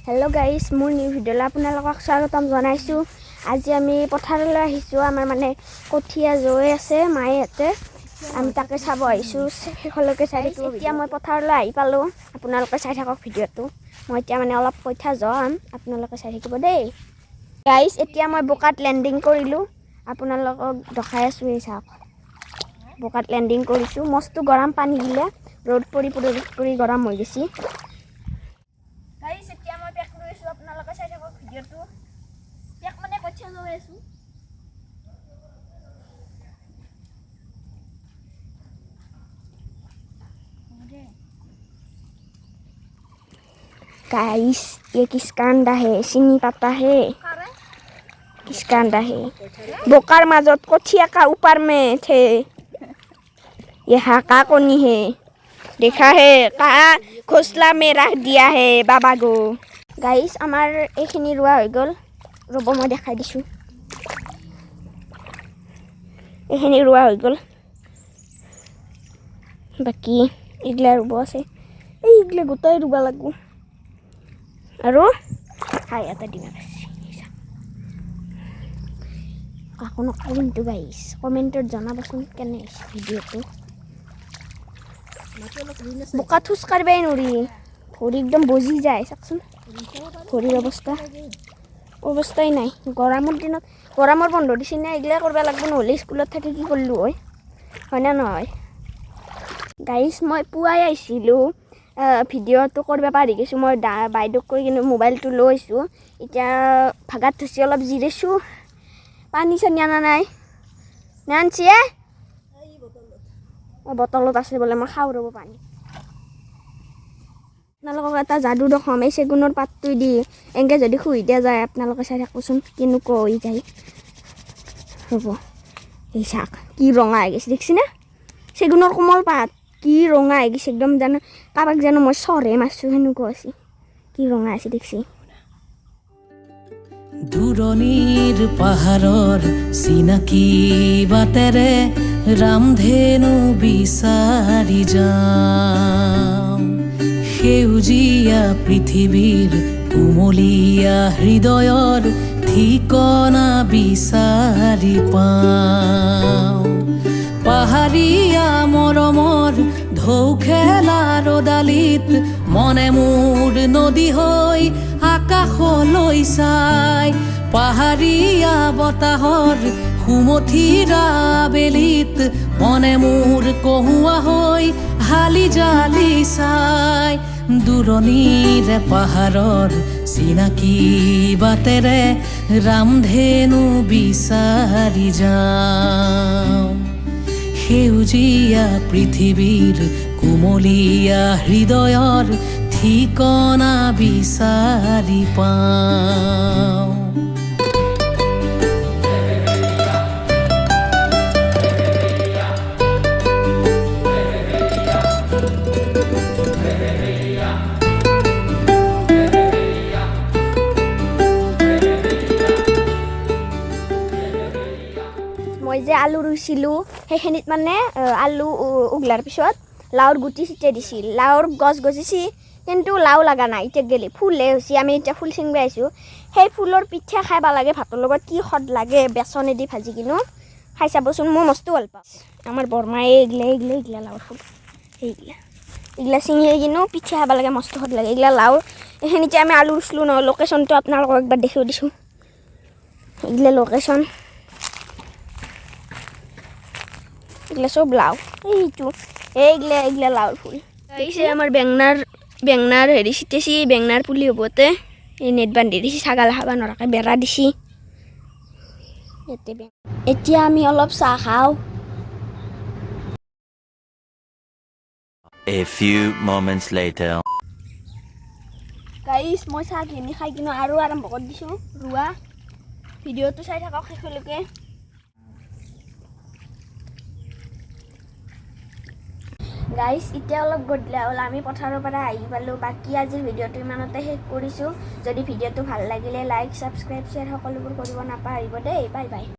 Hello' guys, মোৰ new ভিডিঅ'লৈ আপোনালোকক স্বাগতম জনাইছোঁ। আজি আমি পথাৰলৈ আহিছোঁ। আমাৰ মানে কঠীয়া জৈ আছে মায়েহঁতে, আমি তাকে চাব আহিছোঁ। শেষলৈকে চাই থাকিব। এতিয়া মই পথাৰলৈ আহি পালোঁ, আপোনালোকে চাই থাকক ভিডিঅ'টো। মই এতিয়া মানে অলপ কঠীয়া জোৱাম, আপোনালোকে চাই থাকিব দেই। গাইজ, এতিয়া মই বোকাত লেণ্ডিং কৰিলোঁ, আপোনালোকক দেখাই আছোঁ। এই চাওক, বোকাত লেণ্ডিং কৰিছোঁ। মস্ত গৰম পানী দিলে, ৰ'দ পৰি পৰি ৰ'দ পৰি গৰম হৈ গৈছে। গাইজ, এতিয়া মই পেক লৈ আছোঁ, আপোনালোকে চাই থাকক ভিডিঅ'টো। পেক মানে কঠীয়া লৈ আছোঁ। गाइस, ये किसका अंडा है? চিনি পাता है किसका अंडा है? বোকাৰ মাজত কঠীয়া का ऊपर में थे। ये हाका कोनी है, देखा है कहाँ घोसला में रख दिया है बाबा गो। গাইস, আমাৰ এইখিনি ৰোৱা হৈ গ'ল। ৰ'ব, মই দেখাই দিছোঁ। এইখিনি ৰোৱা হৈ গ'ল, বাকী এইগিলা ৰুব আছে। এই এইগিলা গোটাই ৰুব লাগিব আৰু হাই এটা দিবা পাৰছি। কাকো নকওঁ কিন্তু। গাইছ, কমেণ্টত জনাবচোন কেনে হৈছে ভিডিঅ'টো। বোকাত খোজ কাঢ়িবাই নোৱাৰি, ভৰি একদম বজি যায়। চাওকচোন ভৰিৰ অৱস্থা, অৱস্থাই নাই। গৰমৰ দিনত, গৰমৰ বন্ধ দিছে নে, এইগিলা কৰিব লাগিব। নহ'লে স্কুলত থাকি কি কৰিলোঁ হয়, হয়নে নহয়? গাইছ, মই পুৱাই আহিছিলোঁ, ভিডিঅ'টো কৰিব পাৰি গৈছোঁ। মই বাইদেউক কৈ কিনে মোবাইলটো লৈ আহিছোঁ। এতিয়া ভাগাত থৈছোঁ, অলপ জিৰাইছোঁ। পানী চানী অনা নাই নে আনছি? অঁ, বটলত আছে বোলে। মই খাওঁ ৰ'ব পানী। আপোনালোকক এটা যাদু দেখাম। এই চেগুনৰ পাতটো দি এনেকৈ যদি শুই দিয়া যায়, আপোনালোকে চাই থাকোচোন কেনেকুৱা হৈ যায়। ৰ'ব, এই চাওক, কি ৰঙা হৈ গৈছে, দেখিছেনে? চেগুনৰ কোমল পাত কি ৰঙা হৈ গৈছে একদম, জানো কাৰোবাক জানো মই চৰে মাৰছোঁ সেনেকুৱা আছে। কি ৰঙা আছে দেখছি। দূৰণিৰ পাহাৰৰ চিনাকি বাটেৰে ৰামধেনু বিচাৰি যাওঁ, সেউজীয়া পৃথিৱীৰ কুমলীয়া হৃদয়ৰ ঠিকনা বিচাৰি পাওঁ। পাহাৰীয়া মৰমৰ ঢৌ খেলা ৰ'দালিত মনে মোৰ নদী হৈ আকাশলৈ চাই। পাহাৰীয়া বতাহৰ সুমথিৰা বেলিত মনে মোৰ কহুৱা হৈ হালি জালি চাই। দূৰণিৰে পাহাৰৰ চিনাকি বাটেৰে ৰামধেনু বিচাৰি যাওঁ, সেউজীয়া পৃথিৱীৰ কুমলীয়া হৃদয়ৰ ঠিকনা বিচাৰি পাওঁ। মই যে আলু ৰুইছিলোঁ, সেইখিনিত মানে আলু উগলাৰ পিছত লাওৰ গুটি ছিটিয়াই দিছিল। লাওৰ গছ গজিছি, কিন্তু লাও লগা নাই এতিয়া গেলি, ফুলহে হৈছে। আমি এতিয়া ফুল ছিঙিব আহিছোঁ। সেই ফুলৰ পিঠা খাব লাগে ভাতৰ লগত, কি সোৱাদ লাগে। বেচনেদি ভাজি কিনো খাই চাবচোন, মই মস্ত ভাল পাওঁ। আমাৰ বৰমাই এইগিলা এইগিলা এইগিলা লাওৰ ফুল, এইগিলা এইগিলা ছিঙি কিনো পিঠা খাব লাগে, মস্ত সোৱাদ লাগে। এইগিলা লাও, এইখিনিতে আমি আলু ৰুইছিলোঁ নহয়। লোকেশ্যনটো আপোনালোকক একবাৰ দেখুৱাই দিছোঁ। এইগিলা লোকেশ্যন, এইগিলা চব লাও। এইটো এইগিলা এইগিলা লাওৰ ফুল। এইছে আমাৰ বেঙনাৰ হেৰি ছিটেছি, বেঙনাৰ পুলি হ'ব। ইয়াতে এই নেট বান্ধি দিছি, ছাগাল খাব নোৱাৰাকৈ বেৰা দিছি ইয়াতে। এতিয়া আমি অলপ চাহ খাওঁ। A few moments later. গাইছ, মই চাহখিনি খাই কিনে আৰু আৰম্ভ কৰি দিছোঁ ৰোৱা। ভিডিঅ'টো চাই থাকক শেষলৈকে। গাইছ, এতিয়া অলপ গধূলি হ'ল, আমি পথাৰৰ পৰা আহি পালোঁ। বাকী আজিৰ ভিডিঅ'টো ইমানতে শেষ কৰিছোঁ। যদি ভিডিঅ'টো ভাল লাগিলে লাইক, ছাবস্ক্ৰাইব, শ্বেয়াৰ সকলোবোৰ কৰিব নাপাহৰিব দেই। Bye bye.